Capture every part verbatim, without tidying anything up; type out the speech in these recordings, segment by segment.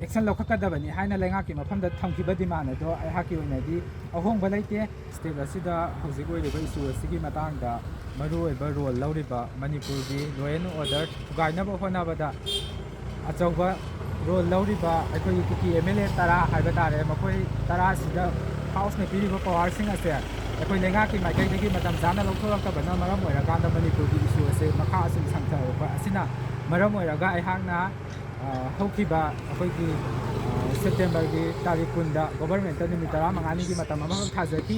Action ꯂꯧꯈꯠꯀꯗꯕꯅꯤ ꯍꯥꯏꯅ ꯂꯩꯉꯥꯛꯀꯤ ꯃꯐꯝꯗ ꯊꯝꯈꯤꯕ ꯗꯤꯃꯥꯟ ꯑꯗꯣ ꯑꯩꯍꯥꯛꯀꯤ ꯑꯣꯏꯅꯗꯤ ꯑꯍꯣꯡꯕ ꯂꯩꯇꯦ꯫ ꯁ꯭ꯇꯦꯠ ꯑꯁꯤꯗ ꯍꯧꯖꯤꯛ ꯑꯣꯏꯔꯤꯕ ꯏꯁꯨ ꯑꯁꯤꯒꯤ ꯃꯇꯥꯡꯗ ꯃꯔꯨꯑꯣꯏꯕ ꯔꯣꯜ ꯂꯧꯔꯤꯕ ꯃꯅꯤꯄꯨꯔꯒꯤ ꯂꯣ ꯑꯦꯟ ꯑꯣꯔꯗꯔ ꯊꯨꯒꯥꯏꯅꯕ ꯍꯣꯠꯅꯕꯗ ꯑꯆꯧꯕ ꯔꯣꯜ ꯂꯧꯔꯤꯕ ꯑꯩꯈꯣꯏꯒꯤ ꯀꯨꯀꯤ ꯑꯦꯝ ꯑꯦꯜ ꯑꯦ ꯇꯔꯥ ꯍꯥꯏꯕ ꯇꯥꯔꯦ, ꯃꯈꯣꯏ ꯇꯔꯥꯁꯤꯗ ꯍꯥꯎꯁꯅ ꯄꯤꯔꯤꯕ ꯄꯋꯥꯔꯁꯤꯡ ꯑꯁꯦ ꯑꯩꯈꯣꯏ ꯂꯩꯉꯥꯛꯀꯤ ꯃꯥꯏꯀꯩꯗꯒꯤ ꯃꯇꯝ ꯆꯥꯅ ꯂꯧꯊꯣꯔꯛꯇꯕꯅ ꯃꯔꯝ ꯑꯣꯏꯔꯀꯥꯟꯗ ꯃꯅꯤꯄꯨꯔꯒꯤ ꯏꯁꯨ ꯑꯁꯦ ꯃꯈꯥ ꯑꯁꯨꯝ ꯁꯥꯡꯊꯔꯛꯄ ꯑꯁꯤꯅ ꯃꯔꯝ ꯑꯣꯏꯔꯒ ꯑꯩꯍꯥꯛꯅ ꯑ, ꯍꯧꯈꯤꯕ ꯑꯩꯈꯣꯏꯒꯤ, ꯑ, ꯁꯦꯞꯇꯦꯝꯕꯔꯒꯤ ꯇꯥꯔꯤꯛ ꯀꯨꯟꯗ ꯒꯣꯕꯔꯃꯦꯟꯠꯇ ꯅꯨꯃꯤꯠ ꯇꯔꯥꯃꯉꯥꯅꯤꯒꯤ ꯃꯇꯝ ꯑꯃꯈꯛ ꯊꯥꯖꯈꯤ꯫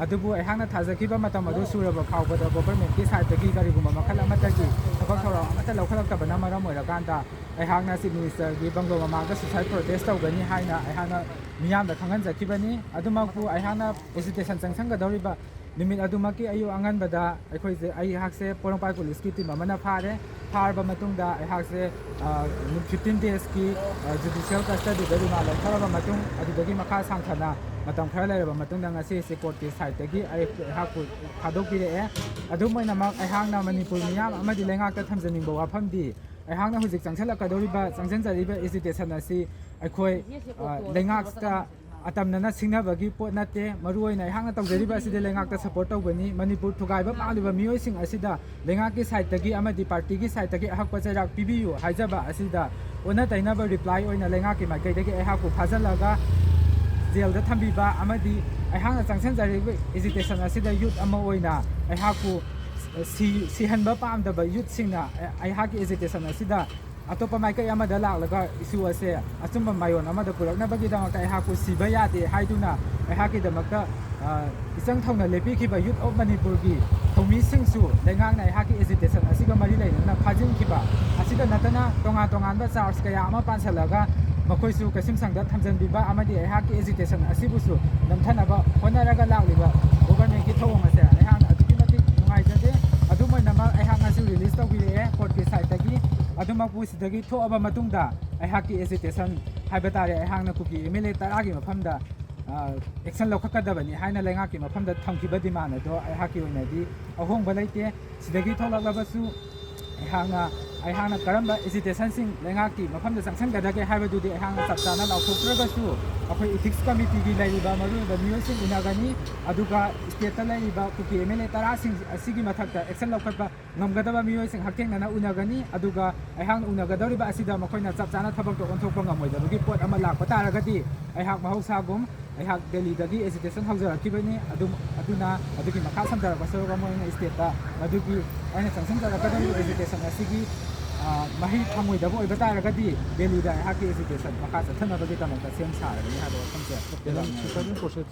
ꯑꯗꯨꯕꯨ ꯑꯩꯍꯥꯛꯅ ꯊꯥꯖꯈꯤꯕ ꯃꯇꯝ ꯑꯗꯨ ꯁꯨꯔꯕ ꯐꯥꯎꯕꯗ ꯒꯣꯕꯔꯃꯦꯟꯠꯀꯤ ꯁꯥꯏꯠꯇꯒꯤ ꯀꯔꯤꯒꯨꯝꯕ ꯃꯈꯜ ꯑꯃꯠꯇꯒꯤ ꯊꯕꯛ ꯊꯧꯔꯝ ꯑꯃꯠꯇ ꯂꯧꯈꯠꯂꯛꯇꯕꯅ ꯃꯔꯝ ꯑꯣꯏꯔꯀꯥꯟꯗ ꯑꯩꯍꯥꯛꯅ ꯆꯤꯐ ꯃꯤꯅꯤꯁꯇꯔꯒꯤ ꯕꯪꯒ꯭ꯂꯣ ꯃꯃꯥꯡꯗ ꯁꯨꯁꯥꯏꯠ ꯄ꯭ꯔꯣꯇꯦꯁ ꯇꯧꯒꯅꯤ ꯍꯥꯏꯅ ꯑꯩꯍꯥꯛꯅ ꯃꯤꯌꯥꯝꯗ ꯈꯪꯍꯟꯖꯈꯤꯕꯅꯤ꯫ ꯑꯗꯨꯃꯛꯄꯨ ꯑꯩꯍꯥꯛꯅ ꯑꯦꯖꯤꯇꯦꯁꯟ ꯆꯪꯁꯤꯟꯒꯗꯧꯔꯤꯕ ꯅꯨꯃꯤꯠ ꯑꯗꯨꯃꯛꯀꯤ ꯑꯌꯨꯛ ꯑꯉꯟꯕꯗ ꯑꯩꯈꯣꯏꯁꯦ, ꯑꯩꯍꯥꯛꯁꯦ ꯄꯣꯔꯣꯝꯄꯥꯠ ꯄꯨꯂꯤꯁꯀꯤ ꯇꯤꯝ ꯑꯃꯅ ꯐꯥꯔꯦ꯫ ꯐꯥꯔꯕ ꯃꯇꯨꯡꯗ ꯑꯩꯍꯥꯛꯁꯦ, ꯑ, ꯐꯤꯐꯇꯤꯟ ꯗꯦꯖꯀꯤ, ꯑ, ꯖꯨꯗꯤꯁꯤꯌꯦꯜ ꯀꯁꯇꯗꯤꯗ ꯔꯤꯃꯥꯟ ꯂꯧꯊꯔꯕ ꯃꯇꯨꯡ, ꯑꯗꯨꯗꯒꯤ ꯃꯈꯥ ꯁꯥꯡꯊꯅ ꯃꯇꯝ ꯈꯔ ꯂꯩꯔꯕ ꯃꯇꯨꯡꯗ ꯉꯁꯤꯁꯦ ꯀꯣꯔꯠꯀꯤ ꯁꯥꯏꯠꯇꯒꯤ ꯑꯩ, ꯑꯩꯍꯥꯛꯄꯨ ꯊꯥꯗꯣꯛꯄꯤꯔꯛꯑꯦ꯫ ꯑꯗꯨꯝ ꯑꯣꯏꯅꯃꯛ ꯑꯩꯍꯥꯛꯅ ꯃꯅꯤꯄꯨꯔ ꯃꯤꯌꯥꯝ ꯑꯃꯗꯤ ꯂꯩꯉꯥꯛꯇ ꯊꯝꯖꯅꯤꯡꯕ ꯋꯥꯐꯝꯗꯤ, ꯑꯩꯍꯥꯛꯅ ꯍꯧꯖꯤꯛ ꯆꯪꯁꯤꯜꯂꯛꯀꯗꯧꯔꯤꯕ, ꯆꯪꯁꯤꯟꯖꯔꯤꯕ ꯑꯦꯖꯤꯇꯦꯁꯟ ꯑꯁꯤ ꯑꯩꯈꯣꯏ, ꯑ, ꯂꯩꯉꯥꯛꯇ ꯑꯇꯝꯅꯅ ꯁꯤꯡꯅꯕꯒꯤ ꯄꯣꯠ ꯅꯠꯇꯦ꯫ ꯃꯔꯨꯑꯣꯏꯅ ꯑꯩꯍꯥꯛꯅ ꯇꯧꯖꯔꯤꯕ ꯑꯁꯤꯗꯤ ꯂꯩꯉꯥꯛꯇ ꯁꯄꯣꯔꯠ ꯇꯧꯕꯅꯤ꯫ ꯃꯅꯤꯄꯨꯔ ꯊꯨꯒꯥꯏꯕ ꯄꯥꯝꯂꯤꯕ ꯃꯤꯑꯣꯏꯁꯤꯡ ꯑꯁꯤꯗ ꯂꯩꯉꯥꯛꯀꯤ ꯁꯥꯏꯠꯇꯒꯤ ꯑꯃꯗꯤ ꯄꯥꯔꯇꯤꯒꯤ ꯁꯥꯏꯠꯇꯒꯤ ꯑꯍꯛꯄ ꯆꯩꯔꯥꯛ ꯄꯤꯕꯤꯌꯨ ꯍꯥꯏꯖꯕ ꯑꯁꯤꯗ ꯑꯣꯟꯅ ꯇꯩꯅꯕ ꯔꯤꯄ꯭ꯂꯥꯏ ꯑꯣꯏꯅ ꯂꯩꯉꯥꯛꯀꯤ ꯃꯥꯏꯀꯩꯗꯒꯤ ꯑꯩꯍꯥꯛꯄꯨ ꯐꯥꯖꯤꯜꯂꯒ ꯖꯦꯜꯗ ꯊꯝꯕꯤꯕ ꯑꯃꯗꯤ ꯑꯩꯍꯥꯛꯅ ꯆꯪꯁꯤꯟꯖꯔꯤꯕ ꯑꯦꯖꯤꯇꯦꯁꯟ ꯑꯁꯤꯗ ꯌꯨꯠ ꯑꯃ ꯑꯣꯏꯅ ꯑꯩꯍꯥꯛꯄꯨ ꯁꯤ-, ꯁꯤꯍꯟꯕ ꯄꯥꯝꯗꯕ ꯌꯨꯠꯁꯤꯡꯅ ꯑꯩꯍꯥꯛꯀꯤ ꯑꯦꯖꯤꯇꯦꯁꯟ ꯑꯁꯤꯗ ꯑꯇꯣꯞꯄ ꯃꯥꯏꯀꯩ ꯑꯃꯗ ꯂꯥꯛꯂꯒ ꯏꯁꯨ ꯑꯁꯦ ꯑꯆꯨꯝꯕ ꯃꯥꯏꯑꯣꯟ ꯑꯃꯗ ꯄꯨꯔꯛꯅꯕꯒꯤꯗꯃꯛꯇ ꯑꯩꯍꯥꯛꯄꯨ ꯁꯤꯕ ꯌꯥꯗꯦ ꯍꯥꯏꯗꯨꯅ ꯑꯩꯍꯥꯛꯀꯤꯗꯃꯛꯇ, ꯑ, ꯏꯆꯪ ꯊꯧꯅ ꯂꯦꯞꯄꯤꯈꯤꯕ ꯌꯨꯠ ꯑꯣꯐ ꯃꯅꯤꯄꯨꯔꯒꯤ ꯊꯧꯃꯤꯁꯤꯡꯁꯨ ꯂꯩꯉꯥꯛꯅ ꯑꯩꯍꯥꯛꯀꯤ ꯑꯦꯖꯤꯇꯦꯁꯟ ꯑꯁꯤꯒ ꯃꯔꯤ ꯂꯩꯅꯅ ꯐꯥꯖꯤꯟꯈꯤꯕ ꯑꯁꯤꯗ ꯅꯠꯇꯅ ꯇꯣꯉꯥꯟ ꯇꯣꯉꯥꯟꯕ ꯆꯥꯔꯖ ꯀꯌꯥ ꯑꯃ ꯄꯥꯟꯁꯤꯜꯂꯒ ꯃꯈꯣꯏꯁꯨ ꯀꯩꯁꯨꯝꯁꯪꯗ ꯊꯝꯖꯤꯟꯕꯤꯕ ꯑꯃꯗꯤ ꯑꯩꯍꯥꯛꯀꯤ ꯑꯦꯖꯤꯇꯦꯁꯟ ꯑꯁꯤꯕꯨꯁꯨ ꯅꯝꯊꯅꯕ ꯍꯣꯠꯅꯔꯒ ꯂꯥꯛꯂꯤꯕ ꯒꯣꯕꯔꯃꯦꯟꯒꯤ ꯊꯧꯑꯣꯡ ꯑꯁꯦ ꯑꯩꯍꯥꯛꯅ ꯑꯗꯨꯛꯀꯤ ꯃꯇꯤꯛ ꯅꯨꯡꯉꯥꯏꯖꯗꯦ꯫ ꯑꯗꯨꯝ ꯑꯣꯏꯅꯃꯛ ꯑꯩꯍꯥꯛ ꯉꯁꯤ ꯔꯤꯂꯤꯁ ꯇꯧꯕꯤꯔꯛꯑꯦ ꯀꯣꯔꯠꯀꯤ ꯁꯥꯏꯠꯇꯒꯤ꯫ ꯑꯗꯨꯃꯛꯄꯨ ꯁꯤꯗꯒꯤ ꯊꯣꯛꯑꯕ ꯃꯇꯨꯡꯗ ꯑꯩꯍꯥꯛꯀꯤ ꯑꯦꯖꯤꯇꯦꯁꯟ ꯍꯥꯏꯕ ꯇꯥꯔꯦ, ꯑꯩꯍꯥꯛꯅ ꯀꯨꯀꯤ ꯑꯦꯝ ꯑꯦꯜ ꯑꯦ ꯇꯔꯥꯒꯤ ꯃꯐꯝꯗ, ꯑ, ꯑꯦꯛꯁꯟ ꯂꯧꯈꯠꯀꯗꯕꯅꯤ ꯍꯥꯏꯅ ꯂꯩꯉꯥꯛꯀꯤ ꯃꯐꯝꯗ ꯊꯝꯈꯤꯕ ꯗꯤꯃꯥꯟ ꯑꯗꯣ ꯑꯩꯍꯥꯛꯀꯤ ꯑꯣꯏꯅꯗꯤ ꯑꯍꯣꯡꯕ ꯂꯩꯇꯦ꯫ ꯁꯤꯗꯒꯤ ꯊꯣꯛꯂꯛꯂꯕꯁꯨ ꯑꯩꯍꯥꯛꯅ ꯑꯩꯍꯥꯛꯅ ꯀꯔꯝꯕ ꯑꯦꯖꯤꯇꯦꯁꯟꯁꯤꯡ ꯂꯩꯉꯥꯛꯀꯤ ꯃꯐꯝꯗ ꯆꯪꯁꯤꯟꯒꯗꯒꯦ ꯍꯥꯏꯕꯗꯨꯗꯤ ꯑꯩꯍꯥꯛꯅ ꯆꯞ ꯆꯥꯅ ꯂꯥꯎꯊꯣꯛꯇ꯭ꯔꯒꯁꯨ, ꯑꯩꯈꯣꯏ ꯏꯊꯤꯛꯁ ꯀꯃꯤꯇꯤꯒꯤ ꯂꯩꯔꯤꯕ ꯃꯔꯨꯑꯣꯏꯕ ꯃꯤꯑꯣꯏꯁꯤꯡ ꯎꯅꯒꯅꯤ꯫ ꯑꯗꯨꯒ ꯁ꯭ꯇꯦꯠꯇ ꯂꯩꯔꯤꯕ ꯀꯨꯀꯤ ꯑꯦꯝ ꯑꯦꯜ ꯑꯦ ꯇꯔꯥꯁꯤꯡ ꯑꯁꯤꯒꯤ ꯃꯊꯛꯇ ꯑꯦꯛꯁꯟ ꯂꯧꯈꯠꯄ ꯉꯝꯒꯗꯕ ꯃꯤꯑꯣꯏꯁꯤꯡ ꯍꯛꯊꯦꯡꯅꯅ ꯎꯅꯒꯅꯤ꯫ ꯑꯗꯨꯒ ꯑꯩꯍꯥꯛꯅ ꯎꯅꯒꯗꯧꯔꯤꯕ ꯑꯁꯤꯗ ꯃꯈꯣꯏꯅ ꯆꯞ ꯆꯥꯅ ꯊꯕꯛꯇ ꯑꯣꯟꯊꯣꯛꯄ ꯉꯝꯃꯣꯏꯗꯕꯒꯤ ꯄꯣꯠ ꯑꯃ ꯂꯥꯛꯄ ꯇꯥꯔꯒꯗꯤ, ꯑꯩꯍꯥꯛ ꯃꯍꯧꯁꯥꯒꯨꯝ ꯑꯩꯍꯥꯛ ꯗꯦꯜꯂꯤꯗꯒꯤ ꯑꯦꯖꯤꯇꯦꯁꯟ ꯍꯧꯖꯔꯛꯈꯤꯕꯅꯤ꯫ ꯑꯗꯨꯝ, ꯑꯗꯨꯅ ꯑꯗꯨꯒꯤ ꯃꯈꯥ ꯁꯝꯊꯔꯛꯄ ꯁꯔꯨꯛ ꯑꯃ ꯑꯣꯏꯅ ꯁ꯭ꯇꯦꯠꯇ ꯃꯗꯨꯒꯤ ꯑꯩꯅ ꯆꯪꯁꯤꯟꯖꯔꯛꯀꯗꯧꯔꯤꯕ ꯑꯦꯖꯤꯇꯦꯁꯟ ꯑꯁꯤꯒꯤ, ꯑ, ꯃꯍꯩ ꯐꯪꯉꯣꯏꯗꯕ ꯑꯣꯏꯕ ꯇꯥꯔꯒꯗꯤ, ꯗꯦꯜꯂꯤꯗ ꯑꯩꯍꯥꯛꯀꯤ ꯑꯦꯖꯤꯇꯦꯁꯟ ꯃꯈꯥ ꯆꯠꯊꯅꯕꯒꯤꯗꯃꯛꯇ ꯁꯦꯝ ꯁꯥꯔꯒꯅꯤ ꯍꯥꯏꯕ ꯋꯥꯐꯝꯁꯦ ꯊꯝꯖꯔꯝꯃꯤ꯫